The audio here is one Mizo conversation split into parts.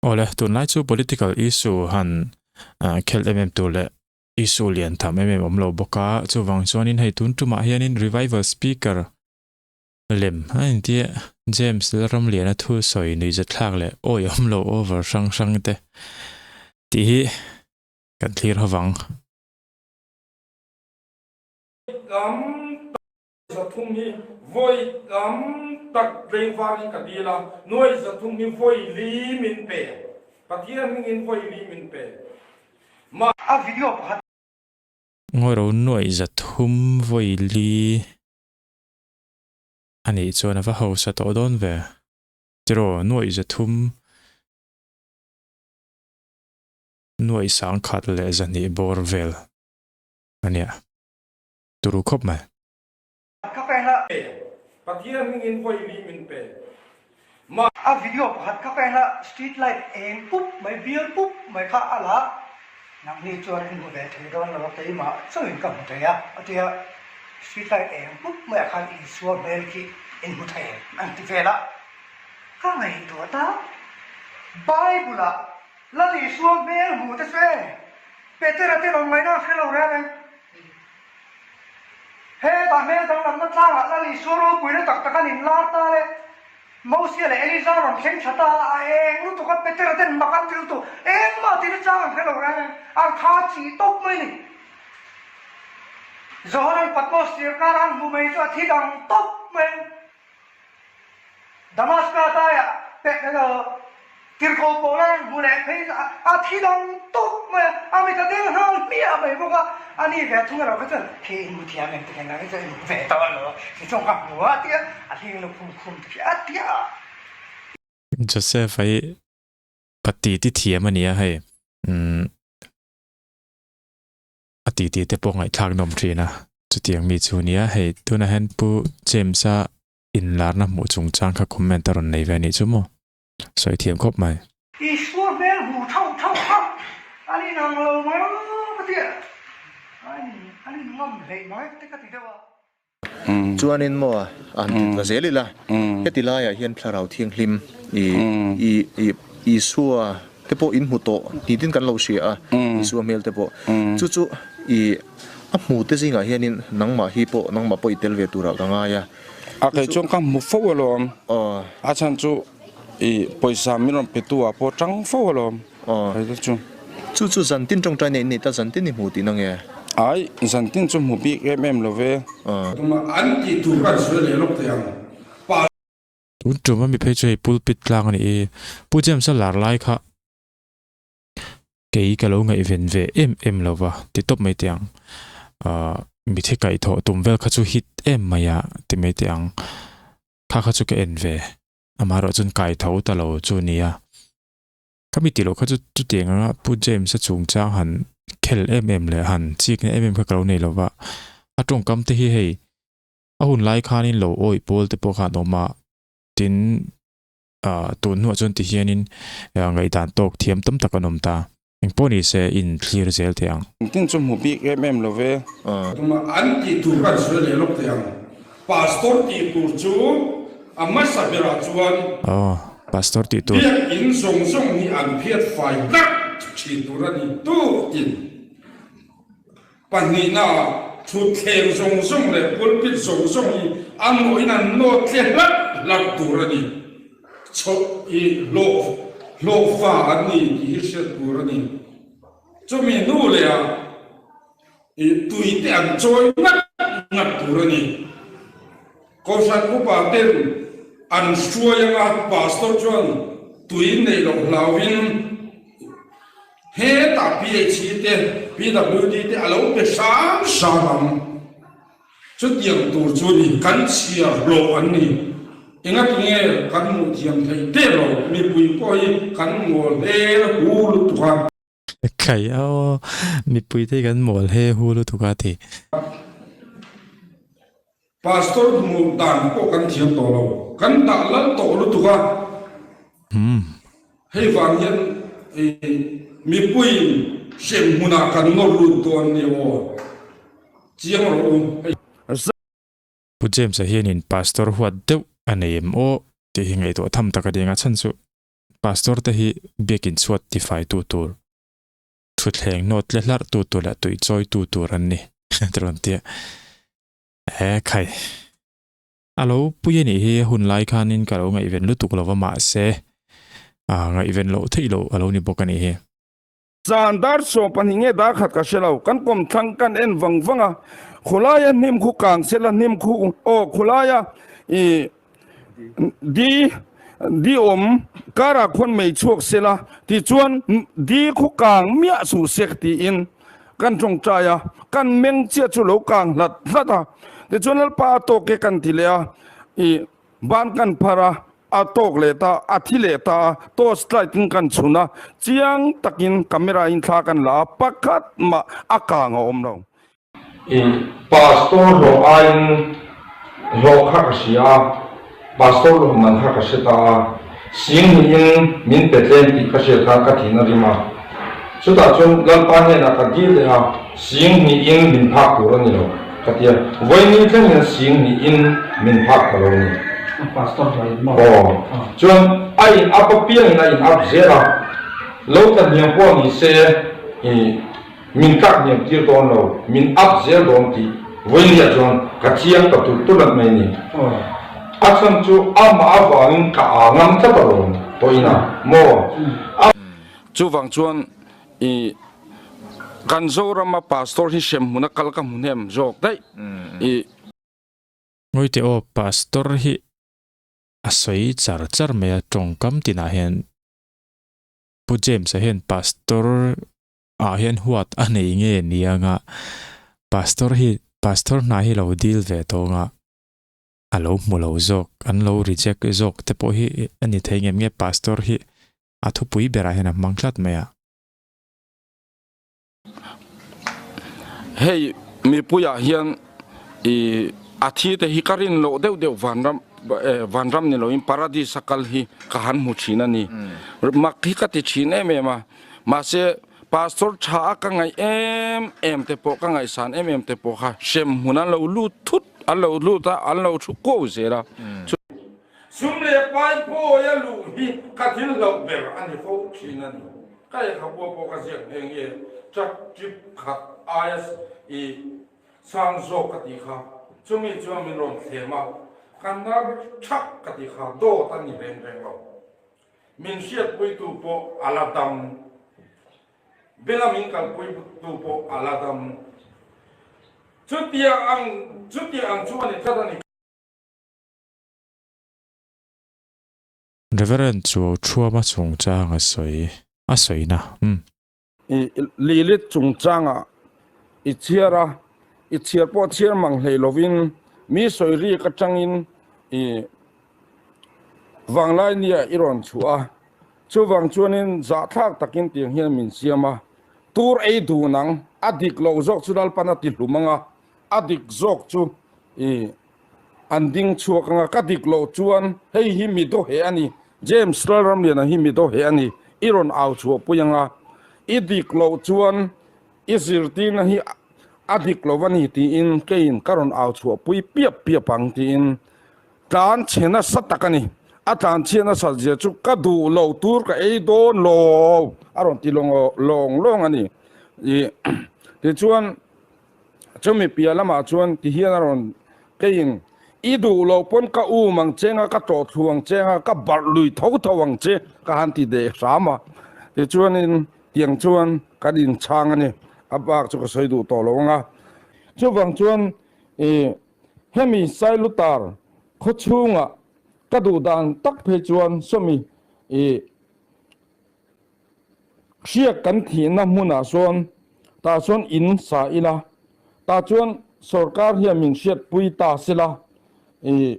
Awle, tunlai chu political issue han khelh em em tur leh issue lian tham em em awm lo bawk a, chuvang chuanin hei tun tumah hianin revival speaker lem a intia James Lalramliana thu sawi nuihzathlak leh awi awm lo over hrang hrang te tih hi kan thlir hovang. 300 hi vawi tam tak tlengvarin ka dil a, nuai 300 hi vawi li min pe. Pathian hmingin vawi li min pe. Mah. A video pakhat. Ngawi ro nuai 300 vawi li a nih chuan a va hausa tawh dawn ve. Tiraw nuai 300 nuai 1200 bawr vel a nia. Turu khawp mai. Ka pen a. Pe. Pathian hmingin vawi li min pe. Mah. A video pakhat ka pen a, street light eng pup mai, bial pup mai kha a la. Nangni chuan in hmu ve thei dawn lo a, keimah chauhin ka hmu thei a, a ti a. Street light eng pup maiah khan Isua hmel khi in hmu thei an ti vel a. Ka ngaihtuah ta, Bible-ah Lal Isua hmel hmu te chu e, Petera te rawn ngaihna a hre lo reng e. Hetah hmel danglamna tlangah Lal Isua ropuina tak tak an inlar ta le. Mosia leh Elija rawn thleng tha ta a, a eng lutuk a, Petera ten mak an ti lutuk, engmah tihna chang an hre lo reng reng, an kha chih tawp mai ni. Johanan Patmos thirkar an hmu mai chu a thi dang tawp mai. Damaska daiah pek emaw tirhkoh pawl a rawn hmu leh phei a, a thi dang tawp mai a, a mit a deng nghal hmiah mai bawk a, a ni ve thung erawh kha chuan khi in hmu thiam em tikhian nang hi chuan in hmu ve tawh emaw khi chuan ka hmu a tia a hling lukhum khum te khi a tia. Joseph-a hi pa titi thiam a ni a hei umm a titi te pawh ngaihthlak nawm thin a chutiang mi chu nia hei tunah hian Pu James-a inlarna hmuh chungchang kha comment a rawn nei ve anih chu maw? Sawi thiam khawp mai. Isua hmel hmu thauh thauh kha an inang lo mai ka ti a, an in ngam hleih mai te ka ti deuh a. Chuanin maw a han ti ta zel ila, heti laiah hian Thlarau Thianghlim i i i Isua te pawh in hmu tawh nitin kan lo hria a, Isua hmel te pawh. Chu chu i a hmu te zingah hianin nangmah hi pawh nangmah pawh i tel ve turah ka ngai a. A kei chuan ka hmu fo alawm. A chhan chu i pawisa min rawn pe tu ah pawh tang fo alawm. Kei te chu. Chu chu zantin tawngtai nei nei ta zantin i hmu tihna nge? Ai, zantin chu hmu bik em em lo ve. An tih tur kan sawi leh lawk teh ang. Pa. Tun tum a mi phei chu hei pulpit tlang a nih hi. Pu James-a lar lai kha kei ka lo ngaihven ve em em lo va ti tawp mai teh ang. Ahh mitthi kaihthawh tum vel kha chu hit em mai a ti mai teh ang. Kha kha chu ka en ve. Amaherawh chuan kaitho ta lo chu a nia. Ka mi tih loh kha chu chutiang anga Pu James-a chungchang han khel em em leh han chikna em em kha ka lo nei lo va. A tawngkam te hi hei A hun lai khanin lo awih pawl te pawh kha an awm a, tin ah tun hnuah chuan ti hianin ngaihdan tawk thiam tam tak an awm ta. Engpawh ni se in thlir zel teh ang. Engtin chu hmu bik em em lo ve. An tih tur kan sawi leh lawk teh ang. Pastor tih tur chu a hmasa berah chuan. Aw, Pastor tih tur. Biakinn zawng zawng hi an phiat fai hlak thin tur a ni tukin. Pahnihna, thutthleng zawng zawng leh pulpit zawng zawng hi a nawhin an nawt tle hlat hlat tur a ni. Chhoh hi hlawh hlawhfa an ni tih hi hriat tur a ni. Chumi hnu lehah i tui te an chawi ngat ngat tur a ni. Kohhran upa ten an hruai anga pastor chuan tui neih loh hlauhin, Hetah PHE te, PWD te a lo pe hram hram ang. Chutiang tur chu ni, kan chhiar hlawh an ni. Engatinge kan hmuh thiam theih der lo, mipui pawh hi kan mawl he hu lutuk a. Khai aw, mipui te hi kan mawl he hu lutuk a ti. Pastor hmuh dan pawh kan thiam tawh lo, kan dah lal tawh lutuk a. Hei vang hian mipuiin hrem hmunah kan nawr lut dawn ni aw, chiang rawh u. Hei. Pu James-a hianin Pastor huat deuh a nei em aw tih hi ngaihtuah tham tak a ding a, chhan chu. Pastor te hi biakin chhuat tifaitu tur, thutthleng nawt tle hlarh tu tur leh tui chawi tu tur an ni a ti rawn tia. E khai. A lo pui a nih hi hun lai khanin ka lo ngaihven lutuk lo va mahse a ngaihven loh theih loh a lo ni bawk a nih hi. Zan dar 12 nge dar khat ka hre lo, kan kawmthlang kan en vang vang a, khawlaia hnim khu kang sela hnim khu aw khawlaia i di di awm karah khuan mei chhuak sela tichuan di khu kang miah suh sek tiin kan tawngtai a, kan meng chiah chu lo kang hlat hlat a, tichuan Lalpa a tawk e kan ti leh a i Ban kan phar a, a tawk leh ta, a thi leh ta a, torch light in kan chhun a, chiang takin camera in thla kan la a, pakhat mah a kang a awm lo. I Pastor hlawh aiin hlawh kha ka hria a, Pastor hlawh man kha ka hre ta a, sing niin min pe tlem tih ka hriat khan ka thin a rim a. Chutah chuan Lalpa hnenah ka dil leh a, sing hnihin min phak tur a ni lo, ka ti a. Vawiin thlengin sing hnihin min phak ta lo a ni. Aw, chuan a in up apiangin a in up zel a, lo tla hniam pawh ni se i min tlak hniam tir dawn lo, min up zel dawn tih vawiinah chuan ka chiang ta tulh tulh at mai a ni. A chhan chu amah avangin ka aa ngam tlat alawm tawhina maw? Chuvang chuan i kan Zorama pastor hi hremhmun a kal ka hmu hnem zawk daih i. Ngawite aw pastor hi a sawi char char mai a tawngkam tinah hian Pu James a hian pastor ah hian huat a nei nge ni anga pastor hi pastor hna hi lo dil ve tawng a a lo hmu lo zawk an lo reject zawk te pawh hi a ni thei ngem nge pastor hi A thupui berah hian a hmang tlat mai a. Hei mipuiah hian i a thi te hi ka rin loh deuh deuh vanram vanram ni loin paradis a kal hi ka han hmu thin a ni. Mak hi ka ti thin em em a. Mahse pastor tha a ka ngaih em em te pawh ka ngaihsan em em te pawh kha hrem hmun an lo lut thut an lo lut a an lo thu kuau zel a. Sum leh pai pawia luh hi ka thil hlauh ber a ni fo thin a ni. Ka lehkhabua pawh ka ziak nghe nghe, truck trip khat aia i sang zawk ka tih kha, chumi chuan min rawn thlem a, ka nar thak ka tih kha dawt a ni reng reng lo. Min hriatpuitu pawh a la dam, Bela min kalpuitu pawh a la dam. Chutiang ang chutiang ang chu a ni tlat a ni. Reverend Chuau Thuama chungchang a sawi a sawina umm. I Lilith chungchangah i chhiar a, i chhiar pawh chhiar mang hlei lovin mi sawi rik atangin i vanglai nia i rawn chhuah a, chuvang chuanin zahthlak takin tiang hian min siam a, tur ei dun ang, a dik loh zawk chu Lalpan a ti hlum ang a, a dik zawk chu i An ding chhuak anga ka dik loh chuan hei hi mi dawheh a ni, James Lalramliana hi mi dawheh a ni, i rawn au chhuah pui anga i dik loh chuan i zirtirna hi a dik lo a ni tiin keiin ka rawn au chhuah pui piap piap ang tiin tlan chhe nasa tak a ni. A tlan chhia nasat zia chu ka duh lo tur ka ei dawn lo a rawn ti lawng lawng a ni. Tichuan. Chumi piah lamah chuan ti hian a rawn keiin, I duh loh pawn ka um ang che nga, ka tawh thlu ang che nga, ka barh lui tho tho ang che ka han ti deh hram a. Tichuanin tiang chuan kan inchhang a ni. A bak chu ka sawi duh tawh lo ang a. Chuvang chuan i hemi Sailutar khaw chhungah ka duh dan tak phei chuan sawmi i Hriak kan thihna hmunah sawn tah chuan in sa ila, tah chuan sorkar hian min hriatpui ta sela, i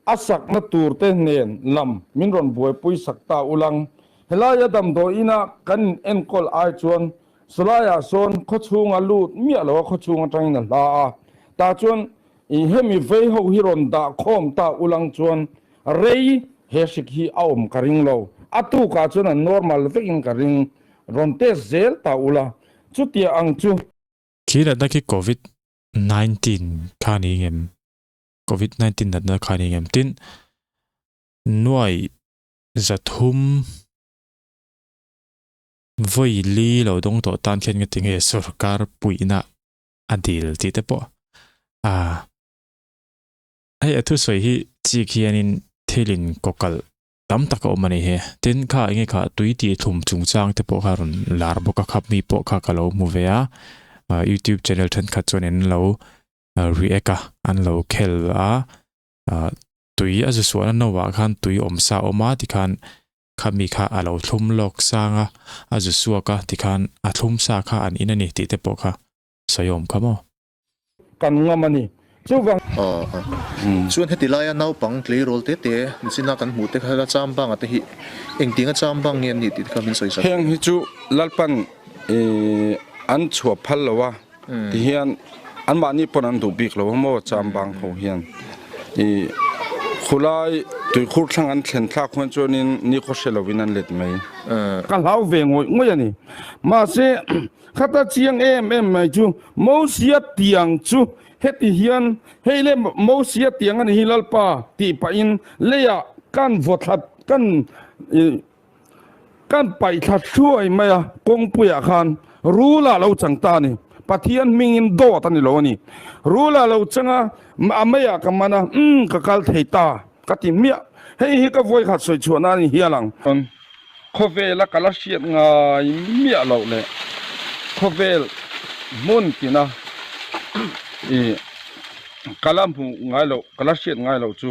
a sakna turte nen lam min rawn buaipui sak ta ulang. Helaia damdawi ina kan in enkawl ai chuan sawlaiah sawn khawchhunga lut miah loa khawchhung atangin a hla a, tah chuan i hemi vei ho hi rawn dah khawm ta ulang chuan Rei he hrik hi a awm ka ring lo. A tukah chuan a normal vekin ka ring. Rawn test zel ta ula. Chutia ang chu. Khi natna khi covid 19 kha ni ngem? Covid 19 natna kha ni ngem? Tin, nuai 300. Vawi li lo dawng tawh tan khian nga tinge sorkar puihna a dil tih te pawh a hei a thusawi hi chik hianin thil in kawkalh tam tak a awm a ni hi. Tin kha enge kha tui tih thlum chungchang te pawh kha rawn lar bawk a khap mi pawh kha ka lo hmu ve a youtube channel thenkhat chuan an lo react a an lo khel a tui a zu suahna no ah khan tui awm sa a awm a tikhan khami kha a lo thlum lawk sang a a zu suak a tikhan a thlum sa kha an in a ni tih te pawh kha sawi awm kha maw. Kan ngam a ni. Chuvang. Aw a. Chuan heti laia naupang tleirawl te te nichina kan hmuh te kha la chambanga te hi engtinga chambang nge an nih tih te kha min sawi sak. Heng hi chu Lalpan an chhuah phal lo a ti hian anmahni pawn an duh bik lo a maw chambang ho hian i khulai tuikhur thlang an thlen thlak huan chuanin nikhaw hre lovin an let mai. Ka hlau ve ngawih ngawih a ni. Mahse Khata chiang em em mai chu Mosia tiang chu heti hian, Hei le Mosia tiang a ni hi Lalpa tih pahin leiah kan vaw thla kan kan paih thla hruai mai a, kawngpuiah khan rula lo chang ta a ni. Pathian hmingin dawt a ni lo a ni. Rula lo chang a, a meiah ka man a, umm ka kal thei ta ka ti hmiah. Hei hi ka vawikhat sawi chhuahna a ni hial ang. Khawvela ka la hriat ngai miah loh leh khawvel hmun tina ih ka la hmuh ngai loh, ka la hriat ngai loh chu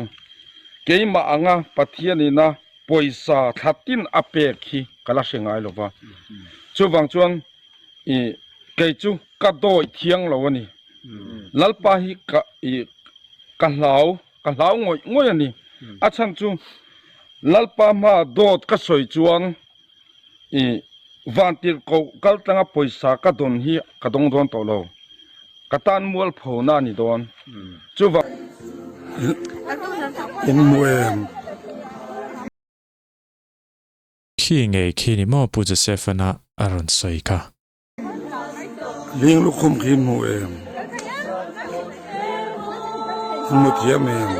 keimah anga Pathianina pawisa thla tin a pek hi ka la hre ngai lo va. Chuvang chuan ih kei chu ka dawi thiang lo a ni. Lalpa hi ka ih ka hlau. Ka hlau ngawih ngawih a ni. A chhan chu Lalpa hmaa dawt ka sawi chuan i vantirhkoh kal tlanga pawisa ka dawn hi ka dawng dawn tawh lo. Ka tan mualphona a ni dawn. Chuvang. In hmu em? Khi ngei khi ni maw Pu Joseph-ana a rawn sawi kha. Ling lukhum khi hmu em? Hmu thiam em?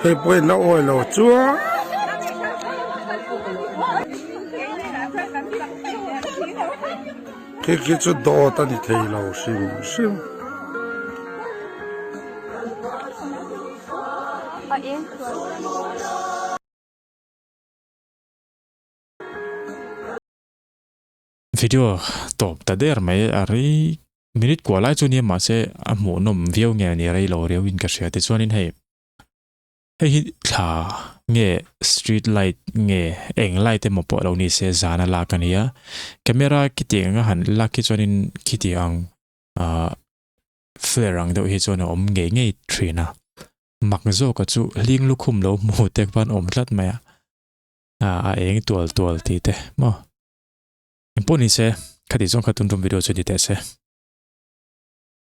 Hei pawh in la awi lo chuan. Khi khi chu dawt a ni thei lo hrim hrim. Video tawp ta der mai a rei minute kua lai chu nia mahse a hmuhnawm viau nge a ni rei lo riau in ka hria tichuanin hei hei hi thla nge street light nge eng light emaw pawh lo ni se zan a lak a nia camera khitiang anga han lak hi chuanin khitiang ang ah flare ang deuh hi chuan a awm ngei ngei thin a. Mak zawka chu hling lukhum lo hmu te khan awm tlat mai a, a eng tual tual tih te maw. Engpawh ni se, khati zawng kha tun tum video chu ni teh se.